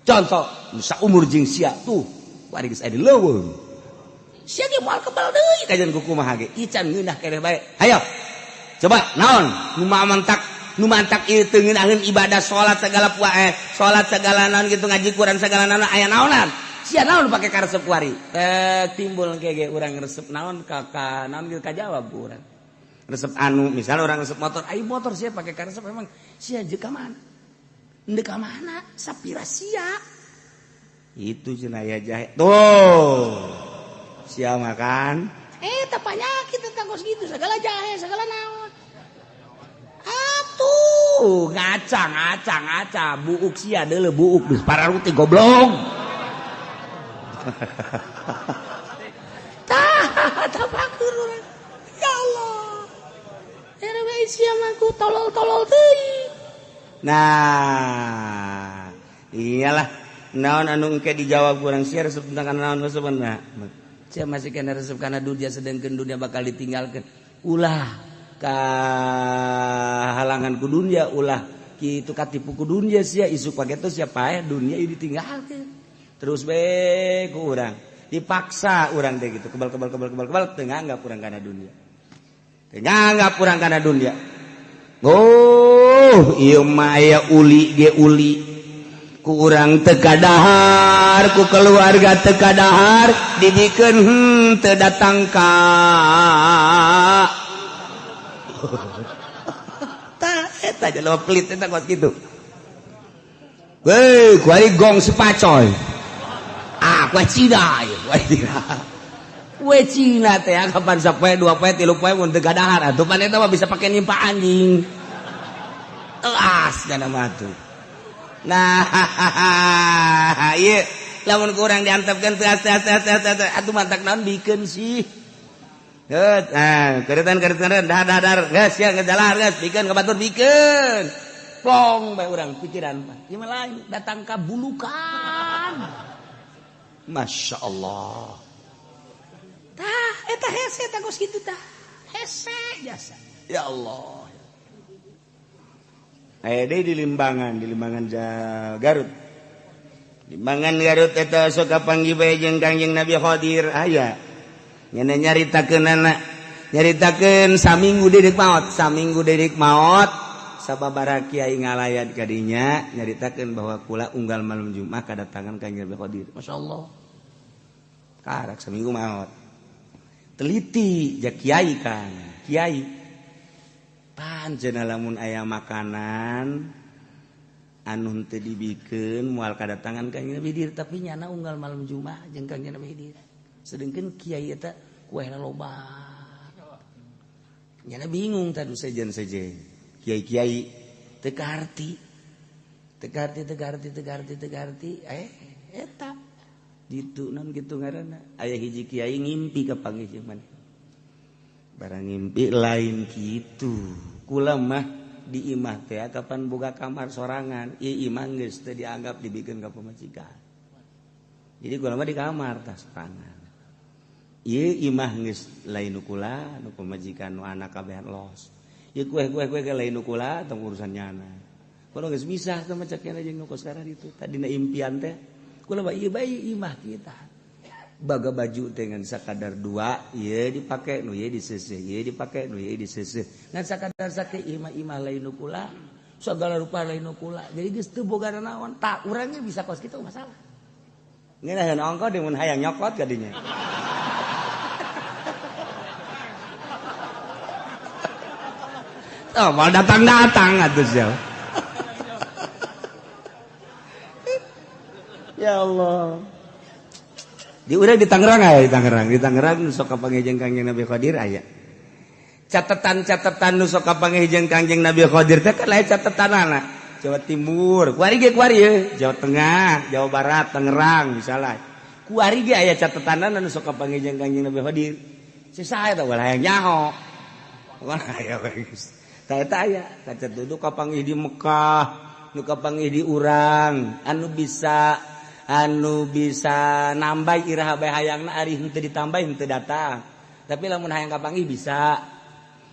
Contoh, saumur jeung sia tuh, kuari geus aya di leuweung. Sia ge moal kebal deui kajian ku kumaha ge. Ieu can ngeunah keneh bae. Hayo. Coba naon nu mantak ieu teu ngeunaheun ibadah salat segala salat segala naon gitu ngaji Quran segala naon aya naonan. Sia naon pake karesep kuari? Timbul engke ge urang resep naon ka naon ge kajawab ku urang. Resep anu misalnya orang resep motor, ayo motor sia pake karesep emang sia jeung ka mana? Ndek ka mana? Sapira sia. Itu cenah aya jahe. Tuh. Sia makan. Teh panyakit tentang kos gitu segala jahe, segala naon. Atuh, ngaca ngaca ngaca buuk sia deuleu buuk geus pararuti goblok. Tah, tapakur urang. Ya Allah. Sia mah ku tolol-tolol teuing. Nah, iyalah naon anu engke dijawab kurang sia resep tentang naon resepna. Sia masih kena resep kana dunia sedengkeun dunia bakal ditinggalkeun. Ulah ka halangan ku dunia, ulah kitu katipu ku dunia sia isuk pageto sia paeh dunia ieu ditinggalkeun. Terus be ku urang dipaksa urang teh gitu kebal kebal kebal kebal kebal teu nganggap urang kana dunia. Nganggap urang kana dunia. Oh, ieu mah aya uli ge uli. Ku urang teu kadahar, ku keluarga teu kadahar, dibikeun teu datang ka. Tah eta jelema pelit eta kos kitu. Weh, kuari gong sepacoy. Ah, kuari Cina ieu, kuari Cina. We Cina teh kapan sapoe dua poe tilu poe mun teu gadahar atuh pan eta mah bisa pake nimpa anjing. Teas dana mah tuh. Nah, ieu lamun kurang diantepkeun teas teas teas teas atuh mantak naon bikeun sih. Heut, nah, keretan keretan dah dah dar geus ya ngejalan geus bikeun ka batur bikeun. Plong bae urang pikiran mah. Ieu mah lain datang ka bulukan. Masya Allah. Tah, eta hese tah kos kitu tah. Hese jasa. Ya Allah. Aya deui di Limbangan Garut. Limbangan Garut eta sok kapanggih bae jeung Kangjeng Nabi Khadir aya. Nyana nyaritakeunana, nyaritakeun saminggu deui maot, saminggu deui maot sababaraha kiai ngalayat ka dinya nyaritakeun bahwa kula unggal malam Jumat kadatangan Kangjeng Nabi Khadir. Masyaallah. Karak saminggu maot. Teliti ja kiai kan, kiai. Panjenengan lamun aya makanan anu henteu dibikeun moal kadatangan Kangjeng Nabi Khidir tapi nyana unggal malam Jumat jeung Kangjeng Nabi Khidir. Sedengkeun kiai eta kuehna loba. Nyana bingung tadu sejen-sejen. Kiai-kiai teu kaharti. Teu kaharti teu kaharti teu kaharti teu kaharti eta ditu naon kitu ngaranna aya hiji kiai ngimpi ka panggih jeung maneh. Barang ngimpi lain gitu. Kula mah di imah teh kapan boga kamar sorangan, ieu imah geus teu dianggap dibikeun ka pamajikan. Jadi kula mah di kamar tah sorangan. Ieu imah geus lain nu kula, nu pamajikan nu anak kabehan los. Ieu kueh-kueh ge lain nu kula tong urusan nyana. Kula geus misah sama cek nyana jeung nu kos sekarang itu. Tadina impian teh kula mah ieu bae imah kita. Baga baju dengan sakadar dua, ieu dipake nu ieu diseuseuh, ieu dipake nu ieu diseuseuh. Ngan sakadar sake imah-imah lain nu kula, sagala rupa lain nu kula. Jadi geus teu boga naon, tak urangnya bisa kos kitu masalah. Ngeunaheun ongko deui mun hayang nyokot ka dinya. Oh, mal datang-datang atuh sia. Ya Allah. Di urang di Tangerang aya di Tangerang, di Tangerang nu sok kapanggih jeung Kangjeng Nabi Khadir aya. Catatan-catatan nu sok kapanggih jeung Kangjeng Nabi Khadir teh kan lain catatanana. Jawa Timur, kuari ge kuari ye, Jawa Tengah, Jawa Barat, Tangerang misalnya. Kuari ge aya catatanana nu sok kapanggih jeung Kangjeng Nabi Khadir. Sisa eta ulah hayang nyaho. Ulah aya geus. Tah eta aya, kacat duduk kapanggih di Mekah, nu kapanggih di urang, anu bisa nambah iraha bae hayangna ari henteu ditambah henteu datang. Tapi lamun hayang kapanggih bisa.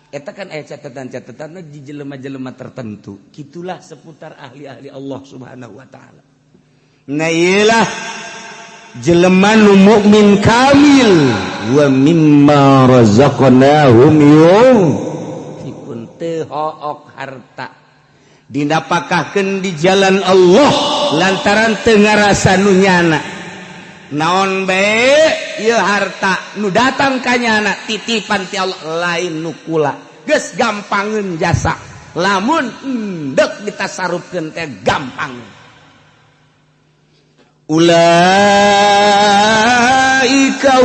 Eta kan aya catatan-catatanna di jelema-jelema tertentu. Kitulah seputar ahli-ahli Allah Subhanahu wa taala. Nah iyalah jelema nu mukmin kamil wa mimma razaqnahum yunfiqun teu hook harta dinapakahkeun di jalan Allah lantaran teu ngarasa nu nyana. Naon bae ieu harta nu datang ka nyana titipan ti Allah lain nu kula. Geus gampangeun jasa. Lamun endek ditasarufkeun teh gampang. Ulaika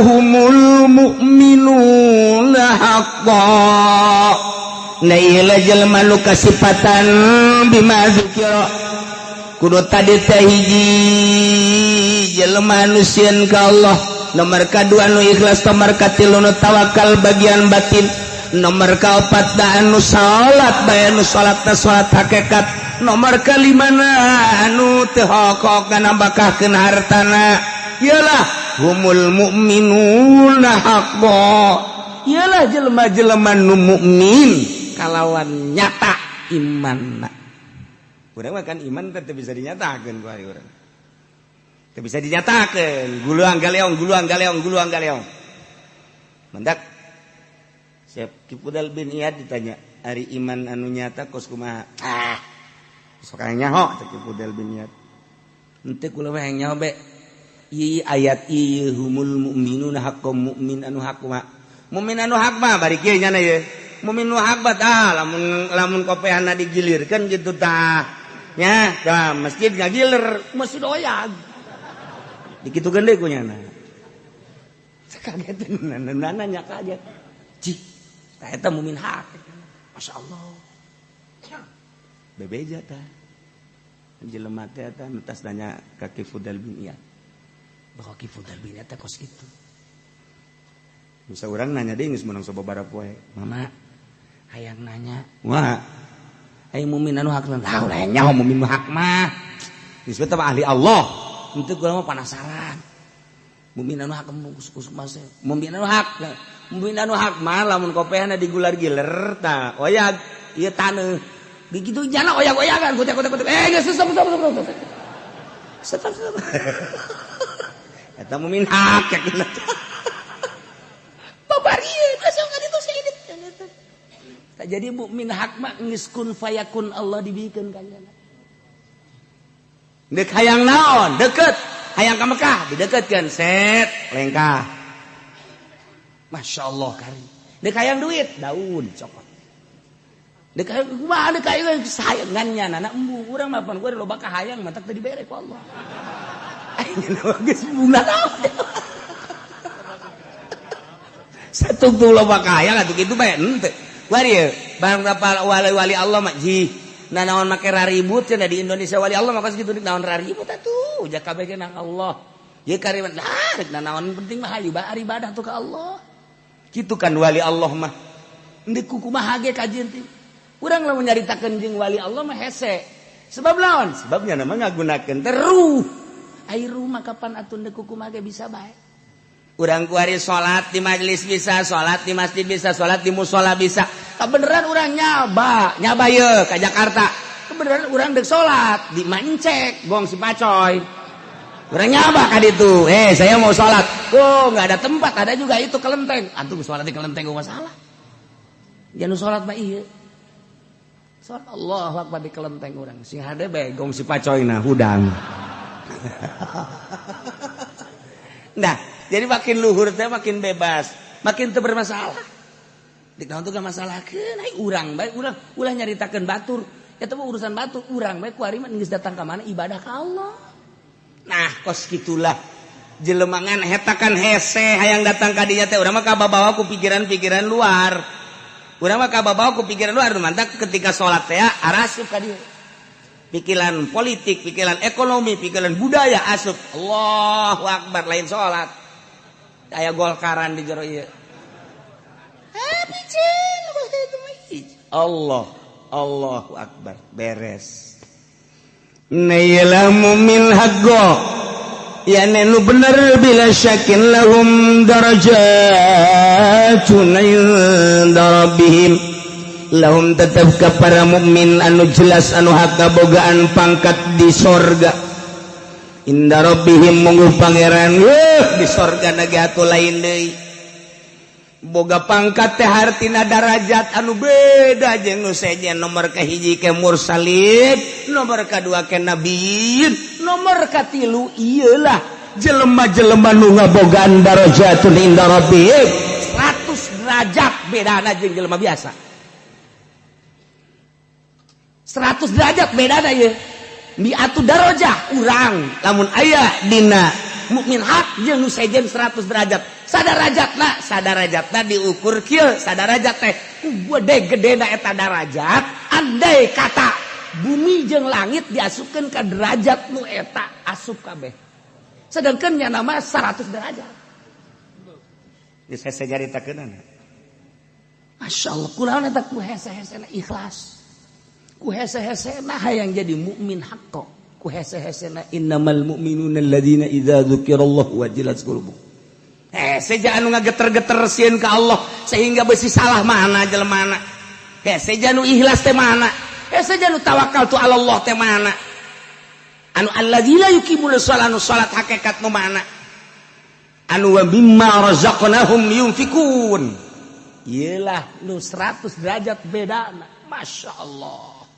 humul mu'minuna haqqan. Nah ieu jelema nu kasipatan bima dzukira. Kudu tadi teh hiji jelema nu sieun ka Allah, nomor kadua nu ikhlas, nomor katilu nu tawakal bagian batin, nomor kaopat da anu salat bae nu salat teh salat hakikat, nomor kalimana anu teu hokok nambahkeun hartana. Iyalah humul mu'minuna haqqan. Iyalah jelema-jelema nu mukmin kalawan nyata imanna. Urang mah kan iman teh bisa dinyatakeun ku ari urang. Teu bisa dinyatakeun, guluang galeong guluang galeong guluang galeong. Mendak Syekh Kipudal bin Iyad ditanya, ari iman anu nyata kos kumaha? Ah. Sok hayang nyaho cek Kipudal bin Iyad. Henteu kula mah hayang nyaho be. Ieu ayat ieu humul mu'minuna haqqan mukmin anu hak mah. Mukmin anu hak mah bari kieu nyana ieu. Mukmin nu hak mah tah lamun lamun kopehanna digilirkeun kitu tah. Nya, tah masjid ngagiler, masjid oyag. Dikitukeun deui ku nyana. Sakageteun nanya kaget. Cih, tah eta mukmin hak. Masyaallah. Bebeja tah. Jelema teh tah nu tas nanya ka Ki Fudal bin Iyad. Bahwa Ki Fudal bin Iyad teh kos kitu. Bisa urang nanya deui geus meunang sababaraha poe. Mama hayang nanya. Wah. Ai mukmin anu hak tah ulah nyaho mukmin hak mah. Geus teh ahli Allah. Henteu kula mah panasaran. Mukmin anu hak kus mase. Mukmin anu hak. Mukmin anu hak mah lamun kopehna digular-giler tah oyag ieu taneuh. Begitu jana oyag-oyagan kutek-kutek. Geus stop stop stop. Stop stop. Eta mukmin hak yakin. Babarieun asa ngaditu saeutik. Tah jadi mukmin hak mah geus kun fayakun Allah dibikeun ka nyana. Deuk hayang naon? Deukeut. Hayang ka Mekah dideukeutkeun set lengkah. Masya Allah kari. Deuk hayang duit daun cokot. Dek kumaha dek hayang sayangannya nana embu urang mah pan loba kahayang matak teu dibere ku Allah. Aing geus bunga naon. Satungtung loba kahayang atuh kitu bae henteu. Wari ye barang wali-wali Allah mah jih nanaon make raribut cenah di Indonesia wali Allah mah kos kitu naon raribut atuh ja kabeh ge nang Allah. Ye kariman lah rek nanaon penting mah hayu bae ibadah tuh ka Allah. Kitu kan wali Allah mah. Deuk kumaha ge kajian teh. Urang lamun nyaritakeun jeung wali Allah mah hese. Sebab lawan? Sebabnya nama ngagunakeun teh ruh. Ai ruh mah kapan atuh deuk kumaha ge bisa bae. Urang kuari salat di majelis bisa, salat di masjid bisa, salat di musala bisa. Kabeneran urang nyaba, nyaba ye ka Jakarta. Kebeneran urang deuk salat di Mancek, gong si Pacoy. Urang nyaba ka ditu. Saya mau salat. Oh, enggak ada tempat, ada juga itu kelenteng. Antum salat di kelenteng gua masalah. Jangan salat mah ieu. Salat Allahu Akbar di kelenteng urang. Sing hade bae gong si Pacoyna hudang. Nah, jadi makin luhur teh makin bebas, makin teu bermasalah. Dik naon teh masalahkeun ai urang bae urang ulah nyaritakeun batur. Eta mah urusan batur, urang bae kuari mah geus datang ka mana ibadah ka Allah. Nah, kos kitulah jelemangan hetakan hese hayang datang ka dinya teh urang mah kababawa ku pikiran-pikiran luar. Urang mah kababawa ku pikiran luar mantak ketika salat teh arasup ka dieu. Pikiran politik, pikiran ekonomi, pikiran budaya asup. Allahu akbar lain salat. Aya golkaran di jero ieu. Allah, Allahu akbar beres. Nailamu min haqqo ya nu bener bila syakin lahum darajatun inda rabbihim lahum tetep ka para mukmin anu jelas anu hak kabogaan pangkat di sorga inda rabbihim mungguh pangeran di sorga nage atuh lain deui boga pangkat teh hartina darajat anu beda jeung nu sejen nomor kahiji ke mursalin nomor kadua ke nabiyin nomor katilu ieulah jelema-jelema nu ngabogaan darajatun inda rabbihim 100 derajat bedana jeung jelema biasa 100 derajat bedana ieu mi'atu darajah urang lamun aya dina mukmin hak jeung nu sejen 100 derajat sadarajatna sadarajatna diukur kieu sadarajat teh ku gede-gedena eta darajat andai kata bumi jeung langit diasupkeun ka derajat nu eta asup kabeh sedangkan nya nama 100 derajat geus hese nyaritakeunana masyaallah kulaon eta ku hese-hesena ikhlas ku hese-hesena hayang jadi mukmin haqqo ku hese-hesena innamal mu'minuna alladzina idza dzukirallahu wajilat qulubuhum. Seja anu ngageter-geter sieun ka Allah sehingga besi salah mana jelemana. Seja nu ikhlas teh mana? Seja nu tawakal tu Allah teh mana? Anu alladzina yuqimuna shalah anu salat hakikat nu mana? Anu wa mimma razaqnahum yunfikun. Iyalah nu 100 derajat bedana. Masya Allah.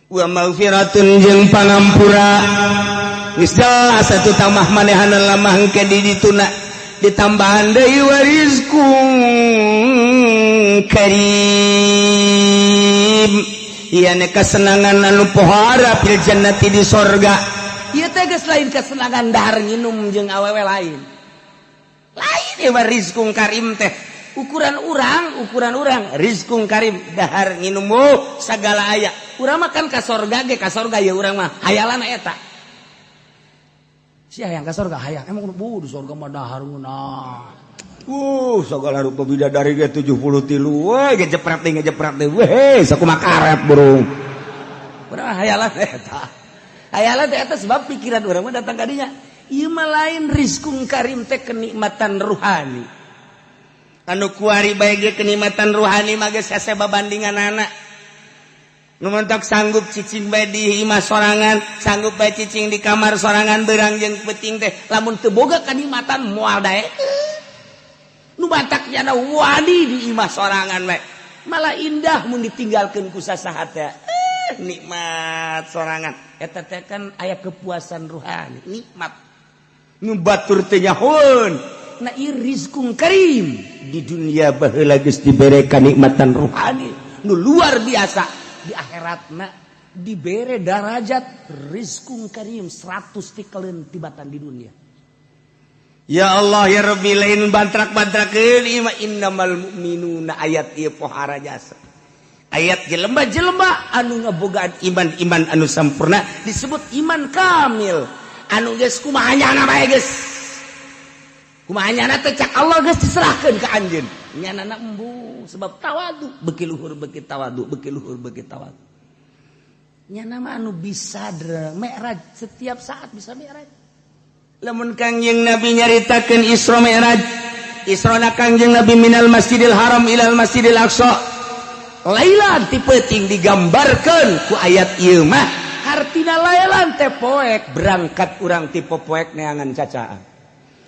Wa maghfiratun jeung pangampura. Geus jelas atuh tambah manehana lamah engke di dituna ditambahan deui warizqun karim. Ieu ne kasenangan anu pohara fil jannati di sorga. Ieu teh geus lain kasenangan dahar nginum jeung awewe lain. Lain ieu mah rizqun karim teh. Ukuran urang rizqun karim dahar nginum sagala aya. Urang mah kan ka sorga ge ka sorga ya urang mah hayalan eta. Sia hayang ka sorga hayang. Emang bu di sorga mah dahar ngeunah. Segala rupa bidadari ge 73. Woi ngejepret deui. Weh, sakumaha karet burung. Urang hayalan eta. Hayalan teh eta sebab pikiran urang mah datang ka dinya. Ieu mah lain rizkun karim teh kenikmatan ruhani. Anu kuari bae ge kenikmatan ruhani mah geus hese babandinganana. Nu mentok sanggup cicing bae di imah sorangan, sanggup bae cicing di kamar sorangan beurang jeung peuting teh lamun teu boga kenikmatan moal daekeun. Nu batak nyana wani di imah sorangan bae. Malah indah mun ditinggalkeun ku sasaha teh. Nikmat sorangan. Eta teh kan aya kepuasan ruhani, nikmat. Nu batur teh nyahoeun. Nah ieu rizkun karim di dunia baheula geus dibere kanikmatan ruhani nu luar biasa. Di akhiratna dibere darajat rizkun karim 100 tikaleun tibatan di dunia. Ya Allah ya Rabbi lain bantrak-bantrakeun ieu mah innamal mu'minuna ayat ieu pohara jasa. Ayat jelema-jelema anu ngabogaan iman-iman anu sampurna disebut iman kamil. Anu geus kumaha nyana bae geus. Kumaha nyana teh cak Allah geus diserahkeun ka anjeun. Nyanana embu sebab tawadu beki luhur beki tawadu beki luhur beki tawadu. Nyana mah anu bisa mi'raj setiap saat bisa mi'raj. Lamun Kangjeng Nabi nyaritakeun Isra Mi'raj, Isra na Kangjeng Nabi minal Masjidil Haram ilal Masjidil Aqsa. Lailan ti peuting digambarkeun ku ayat ieu mah hartina lailan teh poek berangkat urang ti poek neangan cacaan.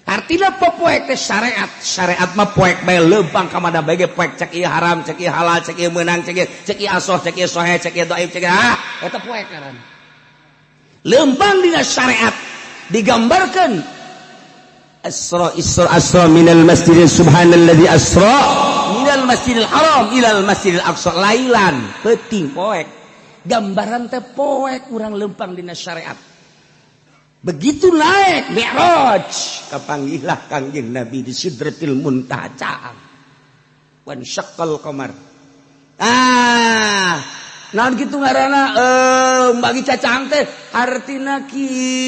Artinya poek teh syariat, syariat mah poek bae leumpang ka mana bae ge poek cek ieu haram, cek ieu halal, cek ieu meunang, cek ieu asoh, cek ieu soheh, cek ieu dhaif, cek ieu eta poek ngaranna. Leumpang dina syariat digambarkeun Asra Isra Asra minal masjidil subhanalladzi asra minal masjidil haram ilal masjidil aqsa lailan peuting poek. Gambaran teh poek urang leumpang dina syariat. Begitu naik Mi'raj kapanggihlah Kangjeng Nabi di Sidratil Muntaha wan syaqqal qamar. Naon kitu ngaranna bagi cacang teh artina kitu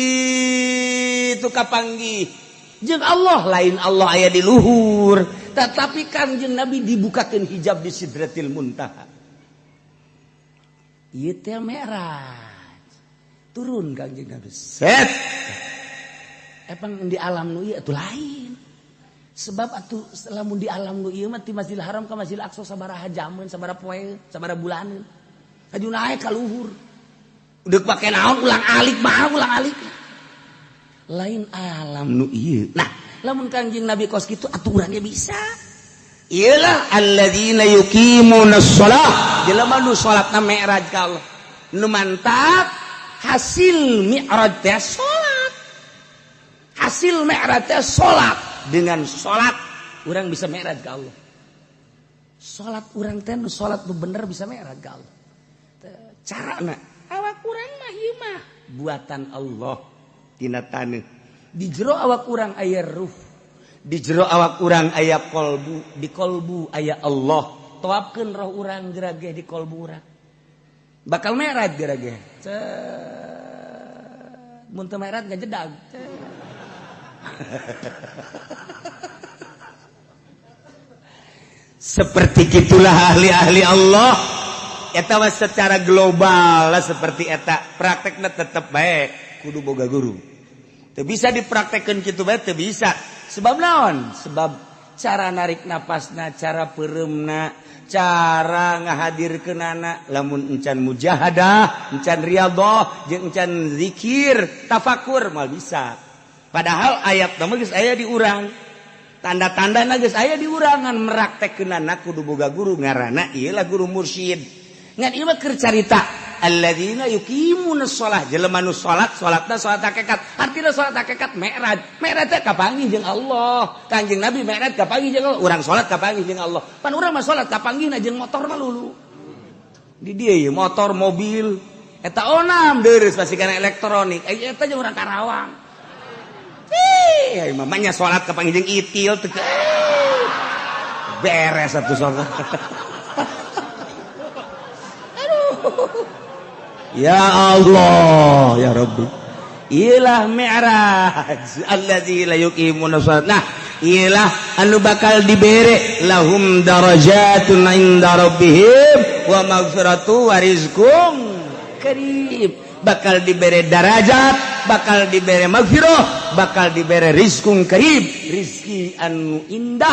kapanggih jeung Allah lain Allah aya di luhur tetapi Kangjeng Nabi dibukakeun hijab di Sidratil Muntaha. Ieu teh Mi'raj. Turun Kangjeng Nabi set. Epang di alam nu ieu atuh lain. Sebab atuh lamun di alam nu ieu mah ti Masjidil Haram ka Masjidil Aqsa sabaraha jameun, sabaraha poe, sabaraha bulaneun. Haju naik ka luhur. Udah pake naon ulang alik mah ulang alik. Lain alam nu ieu. Nah, lamun Kangjeng Nabi kos kitu atuh urang ge bisa. Iyalah alladzina yuqimuna shalah. Jelema nu salatna mi'raj ka Allah. Nu mantap hasil mi'raj teh salat. Hasil mi'raj teh salat. Dengan salat urang bisa mi'raj ka Allah. Salat urang teh nu salat nu bener bisa mi'raj ka Allah. Carana awak urang mah ieu mah buatan Allah tina taneuh. Di jero awak urang aya ruh. Di jero awak urang aya kolbu, di kolbu aya Allah. Toapkeun roh urang gerageh di kolbu urang. Bakal mi'raj gerageh. Mun teu mi'raj ngajedag. Seperti gitulah ahli-ahli Allah. Eta mah secara global lah seperti eta. Praktekna tetep bae kudu boga guru. Teu bisa dipraktekkeun kitu bae teu bisa. Sebab naon? Sebab cara narik napasna, cara peureumna, cara ngahadirkeunana lamun encan mujahadah, encan riyadhah, jeung encan zikir, tafakur moal bisa. Padahal ayat mah geus aya di urang. Tanda-tandana geus aya di urangan meraktekkeunana kudu boga guru ngaranna ieu lah guru mursyid. Ngan ieu mah keur carita alladzina yuqimuna shalah, jelema nu salat, salatna salat hakikat. Artina salat hakikat mi'raj. Mi'raj teh kapanggih jeung Allah. Kangjeng Nabi mi'raj kapanggih jeung Allah. Urang salat kapanggih jeung Allah. Pan urang mah salat kapanggihna jeung motor mah lulu. Di dieu ieu motor, mobil, eta onam deureuh pasti kana elektronik. Eta jeung urang Karawang. Ih, mamanya salat kapanggih jeung itil teu. Beres atuh salat. Ya Allah, ya Rabbi. Iyalah mi'raj allazi la yuqimuna shalat. Nah, iyalah anu bakal dibere lahum darajatun inda rabbihim wa maghfiratu wa rizqum karim. Bakal dibere darajat, bakal dibere maghfirah, bakal dibere rizqun karim, rizki anu indah.